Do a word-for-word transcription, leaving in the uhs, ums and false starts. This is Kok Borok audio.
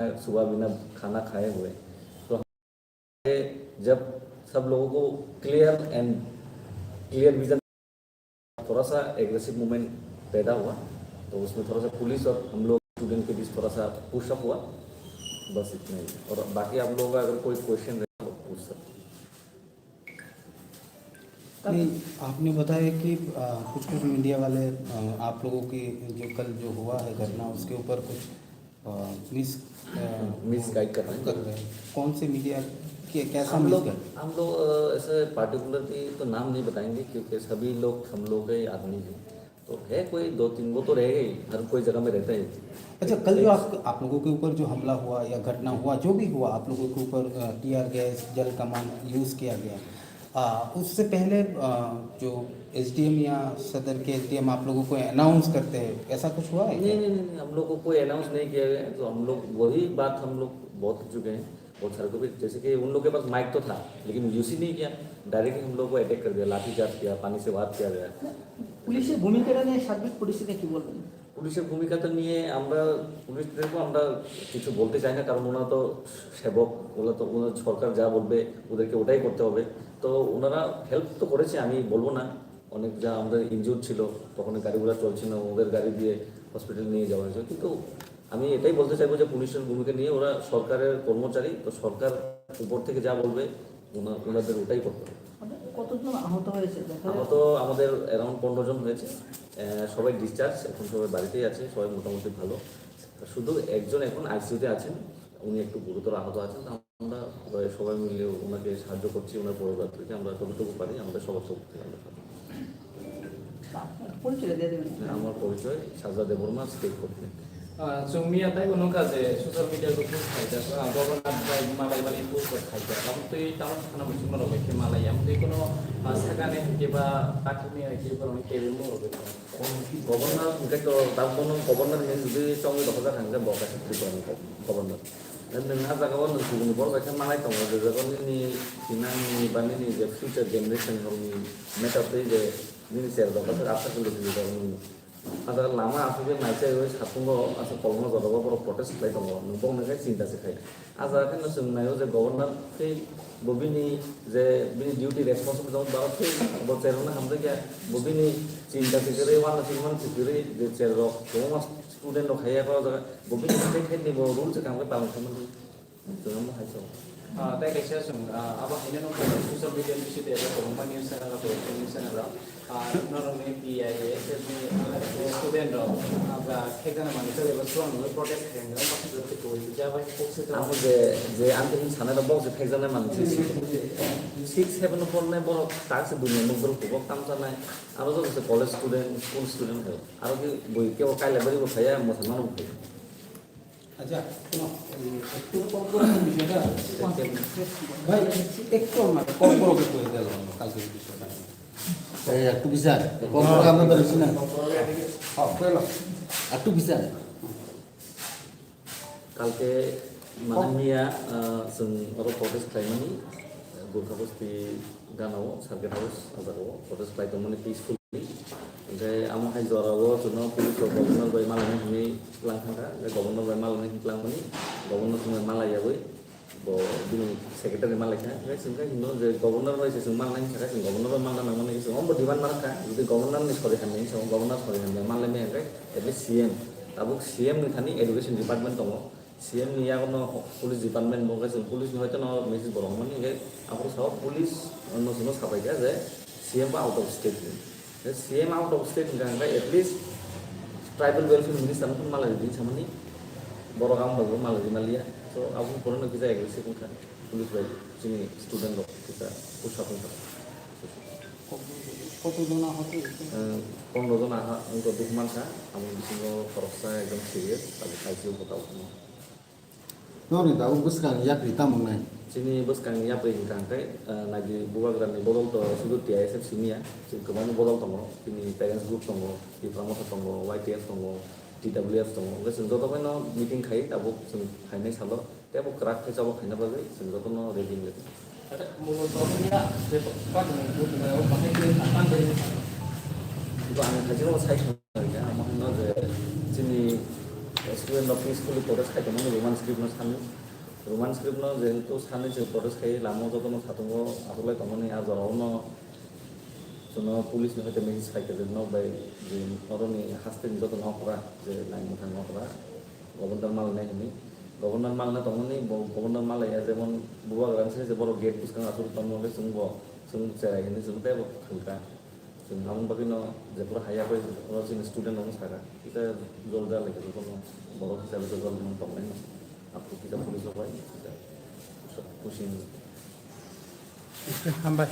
सुबह बिना खाना खाए हुए। तो जब सब लोगों को क्लियर एंड क्लियर विजन, थोड़ा सा एग्रेसिव मूवमेंट पैदा हुआ, तो उसमें थोड़ा सा पुलिस और हम लोग स्टूडेंट के बीच थोड़ा सा पुशअप हुआ, बस इतना ही। और बाकी आप लोगों का अगर कोई क्वेश्चन रहे तो पूछ सकते हैं। नहीं, आपने बताया कि, अ, कुछ-कुछ मीडिया वाले, अ, आप लोगों की जो कल जो हुआ है घटना, उसके ऊपर कुछ, अ, मिस-, अ, मिसगाइड कर रहे हैं। कर रहे हैं। कौन से मीडिया के, कैसा हम लोग, मिसगाइड? हम लोग, अ, ऐसे पार्टिकुलरली तो नाम नहीं बताएंगे क्योंकि सभी लोग हम लोग के आदमी हैं। तो है कोई दो तीन, वो तो रहेगा ही, हर कोई जगह में रहता है। अच्छा, कल जो एक आप, आप लोगों के ऊपर जो हमला हुआ या घटना हुआ, जो भी हुआ, आप लोगों के ऊपर, अ, टीयर गैस, जल कमान यूज़ किया गया, आ, उससे पहले, आ, जो एसडीएम या सदर के एसडीएम आप लोगों को अनाउंस करते हैं, ऐसा कुछ हुआ है नहीं, क्या? नहीं, नहीं, नहीं, हम लोग को कोई अनाउंस नहीं किया गया है, तो हम लोग वही बात हम लोग बहुत कर चुके हैं, बहुत सारे को भी, जैसे कि उन लोग के पास माइक तो था, लेकिन यूज़ ही नहीं किया, डायरेक्टली हम लोग को अटैक कर दिया, लाठी चार्ज किया, पानी से वार किया गया। পুলিশের ভূমিকাটা নিয়ে সার্বিক পরিস্থিতি কি বলবেন? পুলিশের ভূমিকাটা নিয়ে আমরা, পুলিশদেরকে আমরা কিছু বলতে চাই না, কারণ ওনারা তো সেবক, ওরা তো, ওনার সরকার যা বলবে ওদেরকে ওটাই করতে হবে। তো ওনারা হেল্প তো করেছে, আমি বলবো না। অনেক যা আমাদের ইনজুর্ড ছিল, তখন গাড়ি ঘোড়া চলছিল না, ওদের গাড়ি দিয়ে হসপিটাল নিয়ে যাওয়া হয়েছে। কিন্তু আমি এটাই বলতে চাইবো যে পুলিশের ভূমিকা নিয়ে, ওরা সরকারের কর্মচারী, তো সরকার উপর থেকে যা বলবে ওনা-, ওনাদের ওটাই করতে হবে। মানে কতজন আহত হয়েছে দেখা আহত আমাদের অ্যারাউন্ড পনেরো জন হয়েছে। আহ, সবাই ডিসচার্জ, এখন সবাই বাড়িতেই আছে, সবাই মোটামুটি ভালো। শুধু একজন এখন আইসিইউতে আছেন, উনি একটু গুরুতর আহত আছেন। আমরা প্রায় সবাই মিলে ওনাকে সাহায্য করছি, ওনার পরিবার থেকে আমরা যতটুকু পারি, আমাদের সবার তরফ থেকে আমরা সাহায্য করছি। আপনার পরিচয় দিয়ে দেবেন। হ্যাঁ, আমার পরিচয় সাজা Debbarma, state coordinator. Ah, chwng miya tei bo nukha je social media o post khaijak, ah, governor bai malai mani post rok khaijak. Amo twi tamo khana muchungma rok bai khe malai. Amo twi kono, ah, sakani hai khe ba kathikni hai khe borokni career mung rok bai tong. Governor hwnkhe to, tak bono governor hinwi jodi chongwi rokha jak hwnkhe bo kaisa Tripura ni governor. Nwng ah jaga o nwng kubuni borok bai khe malai tongo, je jaga o nini thinangni ba nini je future generation rokni matter twi je nini cherrok aswk aswk lwtwi rok nini. Ah jaga lama aswk khe naichaiwi satungo aswk kolokma jorao borok protest khlai tongo. Nwng bokno khe chinta se khai. Ah jaga khe no chwng naio je governor tei bo bini je bini duty responsible tong, borok tei bo chairman hamjakya, bo bini chinta se kwrwi uanw se man se kwrwi je chair rok kwbangma student rok haiya khe o jaga bo bini state head ni bo rule se kaham khe palon khaimani. Chwng omo hai se. Ah, tei kaisa chwng, ah, abo haino nukha social media ni bising tei abo kwbangma news channel rok, news channel rok. Ah, norokni P I A S F ni, ah, student rok, ah, ba khekjana manwi tei eba chuang nungwi protest khainai, omo khe joto twi jaba kok se tong. Amo je, je ang tini sanai rok bok je khekjana manwi se six, seven o pornai borok tak se dunia mukdrop kubok tamchanai. Aro joto se college student, school student hai. Aro khe bui kebo kailabari bo khaiya, mwthanmano bo khaiya. আচ্ছা, শোনো, এই একটু কম করো না বিষয়টা। ভাই, একটু আমার কম করো, একটু করে দিলাম কালকে বিষয়টা। এই একটু বিচার, কম করে আমরা তো বেশি না। হ্যাঁ, করে নাও। একটু বিচার। Kalke, mane miya, ah, chwng oro protest khlaimani, Gurkha Bosti ganao, Circuit House, ah jagao protest khlai tongmani peacefully. Hingke amo hai jorao chwngno police rok governor bai malaina hinwi tlang thangkha, hingke governor bai malaina hinwi tlangmani, governor chwngno malaiyawi bo bini secretary malaikha, hingke chwngkhe hino je governor bai se chwng malna hinkhe chwng governor bai malna nangmani, chwng omo demand mankha, jodi governor ni sori hamya hinwi chwng governor sori hamya malai maya hingke at least C M, tabuk C M ni thani education department tongo, C M ni yago no police department bo, hingke chwng police ni hoite no message bo rwmani, hingke aphuru sao police no chwngno sabaikha je C M bo out of state ni. Hingke C M out of state hingka hingke at least tribal welfare minister no malai di samani, borok ang bai bo malai di maliya. So, aboni pore no kisa aggressive wngkha police bai chini student rok kisa push up wngkha. কতজন আহত হয়েছে? Eh, pondro jon aha wngkha duk mankha, aboni bisingo khoroksa ekdom serious, tabuk I C U o tabuk. Noni tabuk bwskang yapri tamo wngnai? Chini bwskang yapri hwnkha hwnkhe, ah, nagi bubagrani bodol to sudu T I S F simi ya, chini kwbangma bodol tongo, chini parents group tongo, Tipra Motha tongo, Y T F tongo, T W F tongo, hwnkhe chwng joto phano meeting khai tabuk chwng phainai salo, tei bo kwrak khe chabo khaina bagwi chwng jotono ready wngwi tongo. Bo ang khaisano sai kha, amo hino je chini S P O No peacefully protest khai tongmani Roman script no sani. Roman script no jehetu sani se protest khai lama joto no satungo asulai tongmani a jora no chwngno police no hoite message khai khe nok bai je oro ni haste ni joto nok ra je nai muthang nok ra governor malnai hini governor malna tongmani governor malaya jemon bubagra se je borok gate bwskango asuk tongmani chwngbo chwng cherai hini chwng teibo thangkha. Chwng aboni bagwino jephuru haya bai oro chini student rokno sakha, kisa jol ja lai khe jotono borok hisabe jol man tongnai no. Aphuru kisa police rok bai kisa pushing. Hambai.